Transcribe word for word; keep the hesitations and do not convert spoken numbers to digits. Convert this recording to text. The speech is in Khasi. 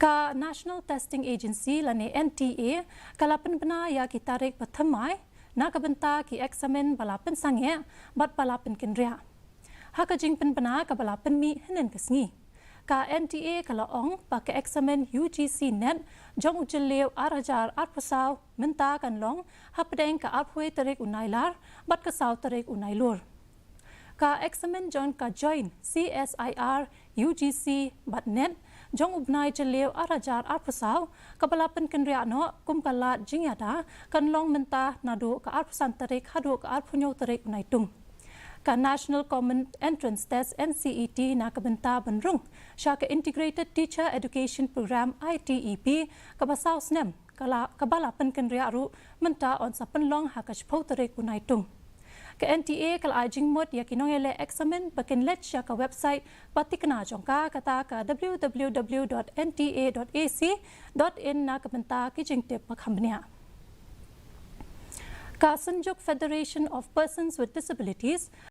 Ka National Testing Agency lane N T A ka la pynbna ïa ki tarik ba thymmai na ka bynta ki eksamin ba la pynsangeh bad ba la pynkynriah. Ha ka jingpynbna kaba la pynmih hynnin ka sngi, ka N T A ka la ong ba ka eksamin U G C NET jong u jylliew ar hajar arphew saw mynta kan long hapdeng ka arphew tarik u Nailar bad ka saw tarik u Nailur. Ka eksamin jong ka Joint C S I R, U G C bad NET jong u bnai jylliew ar hajar arphew saw kaba la pynkynriah noh kum ka lad jingïada kan long mynta naduh ka arphew san tarik haduh ka arphew hynñiew tarik u Naitung. Ka National Common Entrance Test, N C E T, na ka bynta ban rung sha ka Integrated Teacher Education Programme, I T E P, kaba saw snem ka la, kaba la pynkynriah ruh mynta yn sa pynlong ha ka shiphew tarik u Naitung. Ka N T A ka la ai jingmut ïa ki nongïaleh eksamin ba kin leit sha ka website ba tikna jong ka, kata ka W W W dot N T A dot A C dot in na ka bynta ki jingtip ba kham bniah. Ka Synjuk Federation of Persons with Disabilities